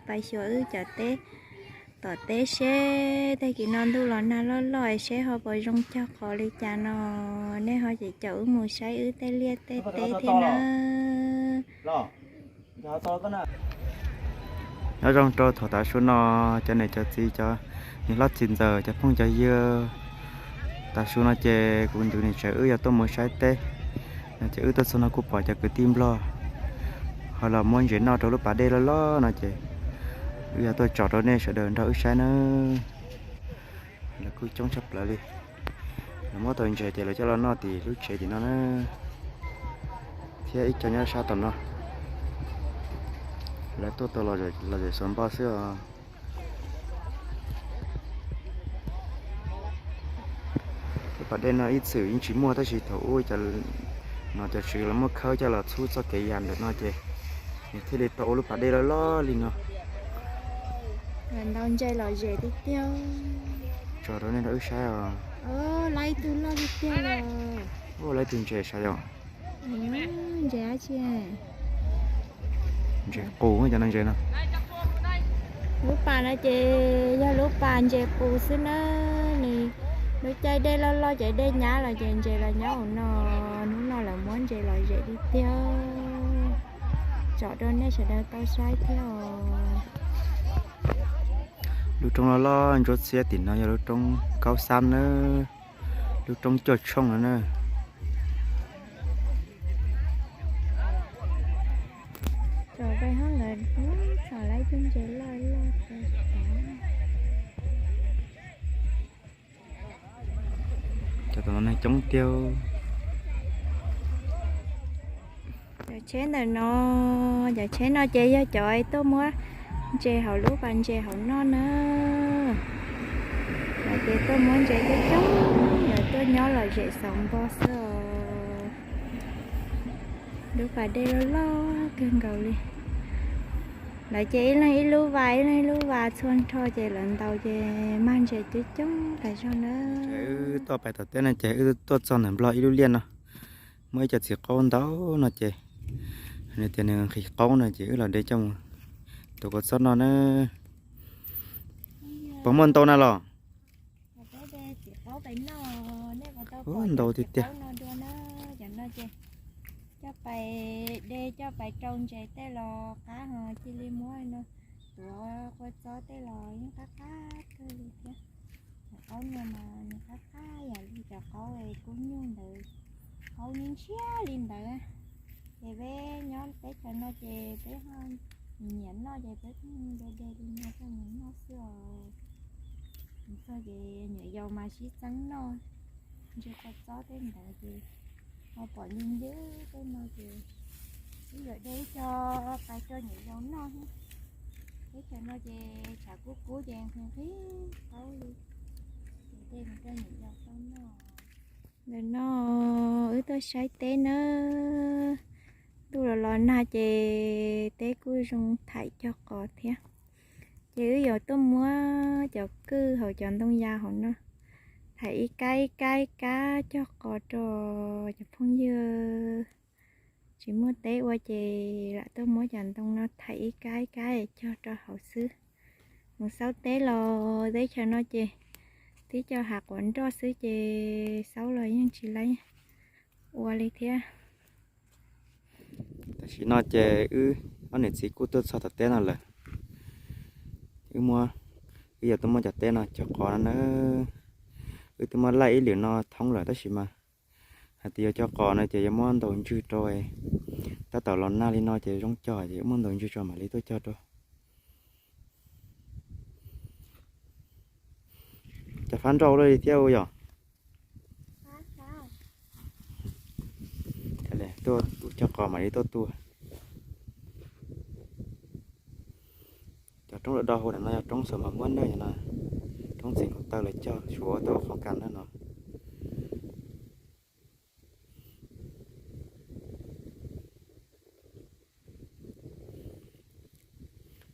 pais xyuas wb cov teb tom teb seb tag kis no ntuj los nag loj loj seb ho puas zoo cog qos li cas no. Nej ho ces caum wb mus saib wb tej liaj tej teb thiab na. Nyob zoo rau thaum tav su no, cov niam cov txiv, cov niam hlob txiv ntxawm, cov phooj cov ywg. Tav su no ces kuv ntus niam tsev wb yog tuaj mus saib teb no ces wb tuaj txog no kuj pom cov kwv tij Nplog ho los muab ntses noj rau lub pas dej loj loj no ces wb yog tuaj tsom rau nej sawv daws nrog wb saib na. Lawv kuj coob tshaj plaws li. Lawv muab tau ntses ces lawv coj los noj tim lub tsev tim no na, thiab ib co nyob sab tom no. Lawv tuaj tau los zem xuas npo xwb os. Lub pas dej no ib txwm yeej tsis muaj tab sis thaum ub no cov tswv lawv muab khawb coj los txhub txoj kev yam ntawm no ces nws thiaj li tau ua lub pas dej loj loj li no. Ntaus ntses lom zem tiag tiag. Tso rau nej nrog wb saib os. Laib tug loj tiag tiag. Laib tug ntses sav yom. Ntses dab tsi? Ntses qus cov no ntses no. Lub pas no ces yog lub pas ntses qus xwb na. Nws lub caij dej loj loj ces dej nyab los ces ntses los nyob hauv no. Hnub no lawv muab ntses lom zem tiag tiag. Tsom rau nej sawv daws tau saib thiab os. Lub roob loj loj ntsuab txiab tim no yog lub roob Kaub Xab na, lub roob cuaj tshooj no na. Tsom pais hoob ntawd txhom lawv ib tug ntses loj loj. Cov tom no neeg coob tiag. Cov tsheb ntawm no, cov tsheb no ces yog cov tuaj muab ntses hauv lub pas ntses hauv noj na. Lawv ces tuaj muab ntses coob coob, lawv tuaj nyob lom zem xuas npo xwb os. Lub pas dej loj loj kawg nkaus li. Lawv ces ib leeg ib lub vas, ib leeg ib lub vas txhua nrho ces lawv ntaus ces mag ntses coob coob tas zog na. Wb tuaj pais tom teb no ces wb tuaj txog ntawm Nplog ib lub liaj no, muaj ib co txiv qaub ntau no ces nws tias nws nqhis qaub no ces wb los de coj mus tuav kua txob noj na. Puas muaj ntau na los? Ntau tiag tiag. Coj pais de coj pais rau ntses tej los qab, ho cia li muab no tuav kua txob tej los yeej qab qab kawg li thiab. Cov qaub no mas nws qab qab yam li cov qaub kub nyuj ntawd, qaub ntshiab li ntawd. Ces peb nyob teb chaws no ces peb ho nyiam noj ces peb de de li no coj mus noj xwb os. Txog ces nyuam yaus mas sib txeeb noj ntses kua txob tej ntawd ces ho pom ncw ncw tej no ces wb yuav de ib co pais rau nyuam yaus noj thiab. Teb chaws no ces tshav kub kub ces nqhis nqhis qaub li, ces de mus rau nyuam yaus tau noj. Ntawm no wb tuaj saib teb na. Ntuj los los nag ces teb kuj zoo thaim cog qos thiab. Ces wb yuav tuaj muab cov kwj hauv cov ntoo yas hauv no thaim ib kab ib kab ib kab cog qos rau cov phooj ywg tsis muaj teb ua ces lam tuaj muab cov ntoo no thaim ib kab ib kab cog rau hauv xwb. Mus xauj teb los teb chaws no ces tib co hav quav nroj xwb ces xauj los yeej tsis laib ua li thiab. Tam sim no ces wb ob niam txiv kuj tuaj txog tom teb no lawm. Wb muab, wb yuav tuaj muab cov teb no cog qos no na. Wb twb muab laij ib lwm no thoob lawm tab sis mas hais tias yuav cog qos no ces yuav muab ntaus ntswg rau. Tab tom los nag li no ces zoo cog ces yuav muab ntaus ntswg tso mam li tuaj cog rau. Cov fab nroj ua luaj li thiab ua yom. Tuaj cog qos mam li tuaj tua. Cov roob lawv do hauv no yog roob xaum mas muab nawj no, roob txiv nkaus taw lawv cog suav tau qhov kas na no.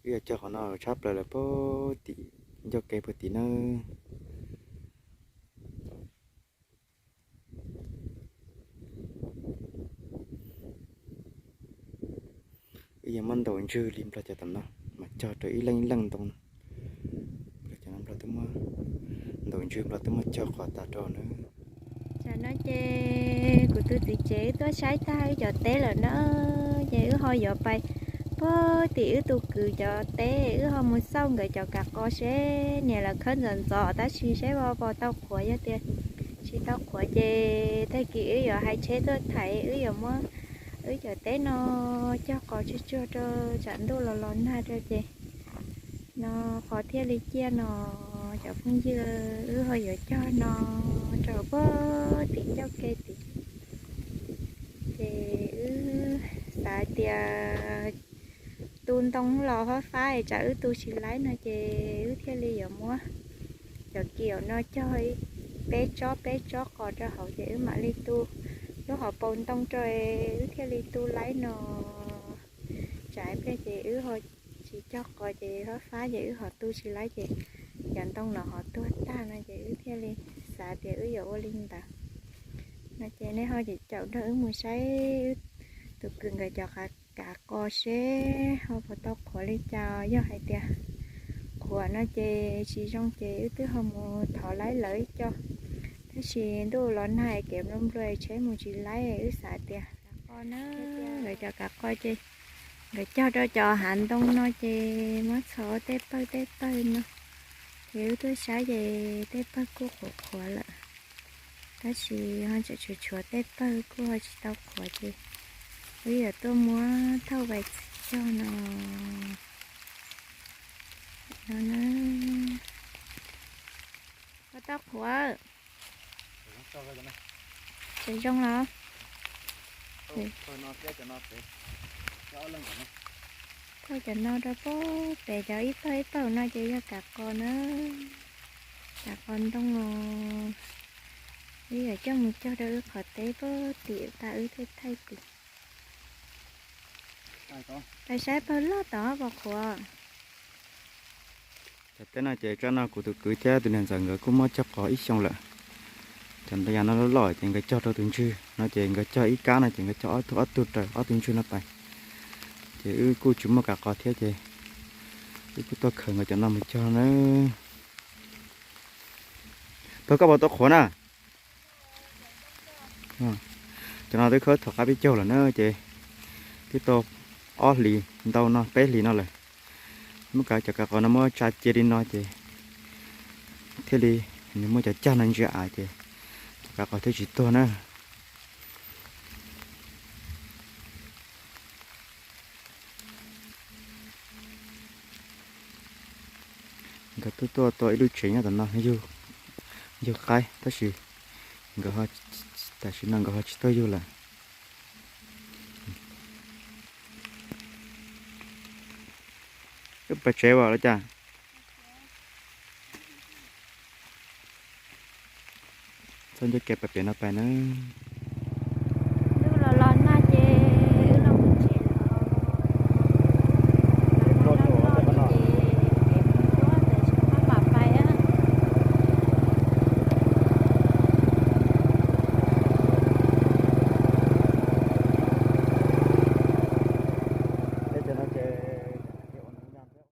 Wb yuav cog qhov no tshab plaws lawm puag tim ncauj kev puag tim nawb. Wb yuav muab ntaus ntswg li nplog cov tom no mas Cog rau ib leej ib leej ntoo no. Cov no nplog twb muab, ntaus ntswg nplog twb muab cog qos tas rau na. Tam no ces kuv tus txiv tsev wb tuaj saib tag wb cov teb lawm na, ces wb ho yuav pais puag tim wb tus kwv cov teb, wb ho mus xauj nkawd cov kav qos seb niam lawv khawb ntxov ntxov tab sis seb ho puas tau qhuav, yog tias tsis tau qhuav ces tag kis wb yuav hais tsheb tuaj thaiv, wb yuav muab wb cov teb no cog qos tsuag tsuag rau tsam ntuj los los nag rau ces no qos thiaj li ciaj no. Cov phooj ywg, wb ho yuav cog no rau puag tim ncauj ke tim, ces wb xav tias tu ntoo los fab fab es tsam wb tu tsis laib no ces wb thiaj li yuav muab cov kiaum no cog peb tsob peb tsob qos rau hauv ces wb mam li tu lub hauv paus ntoo rau wb thiaj li tu laib no. Tsam ib pliag ces wb ho tsis cog qos ces fab fab ces wb ho tu tsis laib ces cov ntoo no ho tuag tag no ces wb thiaj li xav tias wb yuav ua li ntawd no ces nej ho caum nrog wb mus saib wb tus kwv nkawd cov kav qos seb ho puas tau qhuav li cas. Yog hais tias qhuav no ces tsis zoo ces wb twb ho mus thov laib lawv ib co, tab sis ntuj los nag kev nplua nplua tsheb mus tsis laib, wb xav tias kav qos na, nkawd cov kav qos ces nkawd cog rau cov hav ntoo no ces muab txhos tej pawg tej pawg no, ces wb tuaj saib ces tej pawg kuj qhuav qhuav lawm, tab sis ho tseem tshuav tshuav tej pawg kuj ho tsis tau qhuav ces wb yuav tuaj muab thauj vais txiv cog no. No na, ho tau qhuav. Tseem zoo los? Thauj cov no rau puag pem cov ib pawg ib pawg no ces yog kav qos na, kav qos ntoo os. Wb yuav coj mus cog rau wb qhov teb puag tim tas wb thiaj thaij tim. Pais saib pawg loj tod puas qhuav. Cov teb no ces tsam no kuv tus kwv thiab tus niam ntxawm nkawd kuj muab cog qos ib xyoo lawm. Cov ntoo yas no loj loj ces nkawd cog rau tus ntswg no ces nkawd cog ib kab no ces nkawd cog ob tug ob tug raws ob tug ntswg no pais. Ces wb kuj tsis muaj kav qos thiab ces wb kuj tuaj khaws nkawd cov no mus cog na. Pawg koj puas tau qhuav na? Cov no twb khawb thaum qab peb caug lawm na ces twb tau ob hlis ntau no peb hlis no lawm. Muab kav cov kav qos no muab tsa cia li no ces thiaj li nws muaj cov cag no ntsia av ces cov kav qos thiaj tsis tuag na. Nkawd tuaj tuaj tua ib lub tsev nyob tom no yug qaib tab sis nkawd, tam sim no nkawd ho tsis tuaj yug lawm. Wb pais tsev as los cas? Txoj ncauj ke pais pem no pais na.